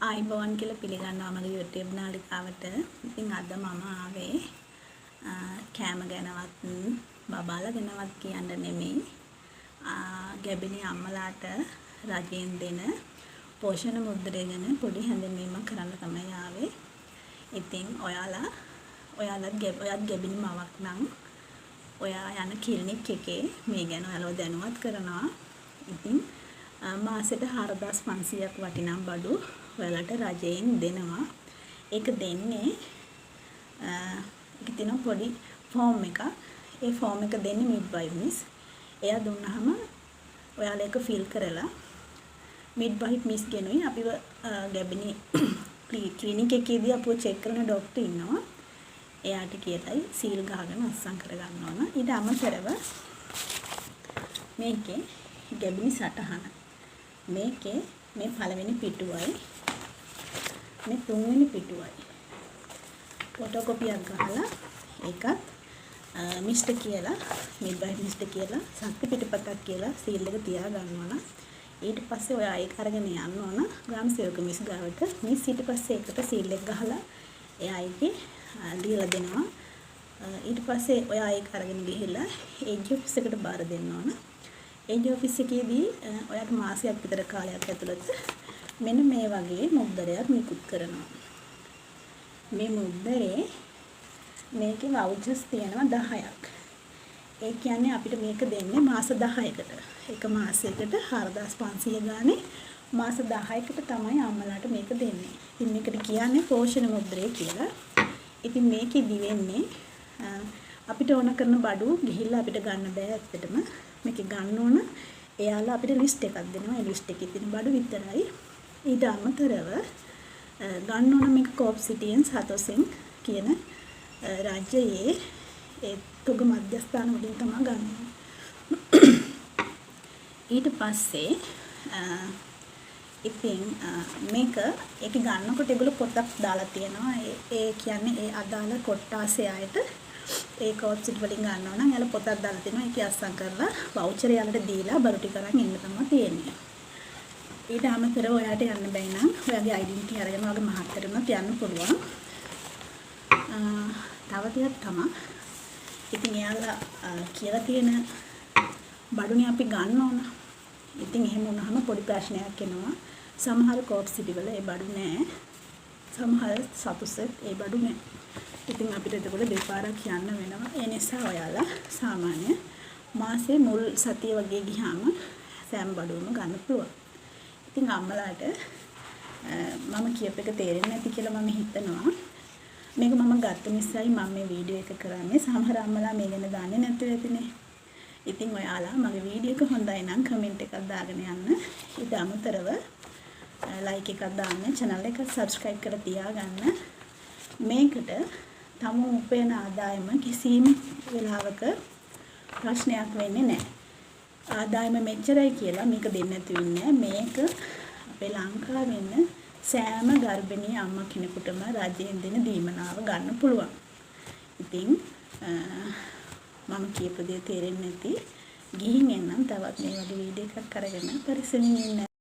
ආයුබෝවන් කියලා පිළිගන්නවා මගේ YouTube නාලිකාවට. ඉතින් අද මම ආවේ කෑම ගැනවත් බබාලා ගැනවත් කියන්න නෙමෙයි. ගැබිණි අම්මලාට රජයෙන් දෙන පෝෂණ මුද්‍රය ගැන පොඩි හැඳින්වීමක් කරන්න තමයි ආවේ. ඉතින් ඔයාලා ඔයාලත් ඔයත් ගැබිණි මවක් නම් ඔයා යන ක්ලිනික් එකේ මේ ගැන ඔයාලව දැනුවත් කරනවා. ඉතින් මාසෙට 4500ක් වටිනා බඩු ඔයාලට රජයෙන් දෙනවා. ඒක දෙන්නේ ඒකේ තියෙන පොඩි ෆෝම් එකක්. ඒ ෆෝම් එක දෙන්නේ මිඩ්වයිෆ් මිස්. එයා දුන්නාම ඔයාලා ඒක ෆිල් කරලා මිඩ්වයිෆ් මිස් ගෙනුයි අපිව ගැබිනි ක්ලිනික් එකේදී අපිව චෙක් කරන ඩොක්ටර් ඉන්නවා. එයාට කියලයි සීල් ගහගෙන අත්සන් කරගන්න ඕන. ඊට අමතරව මේකේ ගැබිනි සටහන. මේකේ මේ පළවෙනි පිටුවයි මේ තුන්වෙනි පිටුවයි ෆොටෝකොපියක් ගහලා ඒකත් මිස්ටර් කියලා, මිඩ්වයිෆ් මිස්ටර් කියලා සත්‍ය පිටපතක් කියලා සීල් එක තියා ගන්න ඕන. ඊට පස්සේ ඔයා ඒක අරගෙන යන්න ඕන ග්‍රාම සේවක මිස් ගාවට. මිස් ඊට පස්සේ ඒකට සීල් එක ගහලා එයා ඒකේ ලියලා දෙනවා. ඊට පස්සේ ඔයා ඒක අරගෙන ගිහිල්ලා ඒජී ඔෆිස් එකට බාර දෙන්න ඕන. ඒජී ඔෆිස් එකේදී ඔයාට මාසයක් විතර කාලයක් ඇතුළත මෙන්න මේ වගේ මුද්දරයක් නිකුත් කරනවා. මේ මුද්දරේ මේකේ වවුචර්ස් තියෙනවා 10ක්. ඒ කියන්නේ අපිට මේක දෙන්නේ මාස 10කට. එක මාසයකට 4500 ගානේ මාස 10කට තමයි අම්මලාට මේක දෙන්නේ. ඉතින් මේකට කියන්නේ පෝෂණ මුද්‍රය කියලා. ඉතින් මේකෙදි වෙන්නේ අපිට ඕන කරන බඩු ගිහිල්ලා අපිට ගන්න බෑ ඇත්තටම. මේක ගන්න ඕන එයාලා අපිට ලිස්ට් එකක් දෙනවා. ඒ ලිස්ට් එකේ තියෙන බඩු විතරයි. ඊට අමතරව ගන්න ඕන මේක කෝප් සිටියන් සතොසෙන් කියන රජයේ ඒ තොග මධ්‍යස්ථාන වලින් තමයි ගන්න. ඊට පස්සේ ඉතින් මේක ඒක ගන්නකොට ඒගොල්ලෝ පොතක් දාලා තියෙනවා. ඒ ඒ කියන්නේ ඒ අදාළ කොට්ටාසේ අයට ඒ කෝප් සිටි වලින් ගන්නවා නම් එයාලා පොතක් දාලා තියෙනවා. ඒකේ අත්සන් කරලා වවුචර් එයාලට දීලා බඩු ටික අරන් එන්න තමයි තියෙන්නේ. ඊට අමතරව ඔයාට යන්න බැයි නම් ඔයාගේ අයිඩෙන්ටිටි අරගෙන ඔයාගේ මහත්තයාට උනත් යන්න පුළුවන්. තව දෙයක් තමයි, ඉතින් එයාලා කියලා තියෙන බඩුනේ අපි ගන්න ඕන. ඉතින් එහෙම වුණාම පොඩි ප්‍රශ්නයක් එනවා. සමහර කෝප් සිටි වල ඒ බඩු නෑ. සමහර සතුසෙත් ඒ බඩු නෑ. ඉතින් අපිට එතකොට දෙපාරක් යන්න වෙනවා. ඒ නිසා ඔයාලා සාමාන්‍ය මාසේ මුල් සතිය වගේ ගියාම සෑම බඩුවම ගන්න පුළුවන්. ඉතින් අම්මලාට මම කියපු එක තේරෙන්නේ නැති කියලා මම හිතනවා. මේක මම ගත්ත නිසායි මම මේ වීඩියෝ එක කරන්නේ. සමහර අම්මලා මේ ගැන දන්නේ නැතුව ඇතිනේ. ඉතින් ඔයාලා මගේ වීඩියෝ එක හොඳයි නම් කමෙන්ට් එකක් දාගෙන යන්න. ඊට අමතරව ලයික් එකක් දාන්න, channel එක subscribe කරලා තියාගන්න. මේකට තමුන් උපයන ආදායම කිසිම වෙලාවක ප්‍රශ්නයක් වෙන්නේ නැහැ. ආදායම මෙච්චරයි කියලා මේක දෙන්න නැතු වෙන්නේ. මේක අපේ ලංකාවේ ඉන්න සෑම ගර්භණී අම්මා කෙනෙකුටම රජයෙන් දෙන දීමනාව ගන්න පුළුවන්. ඉතින් මම කියපු දේ තේරෙන්නේ නැති ගිහින් එන්නම්. තවත් මේ වගේ වීඩියෝ එකක් අරගෙන පරිස්සමින් ඉන්න.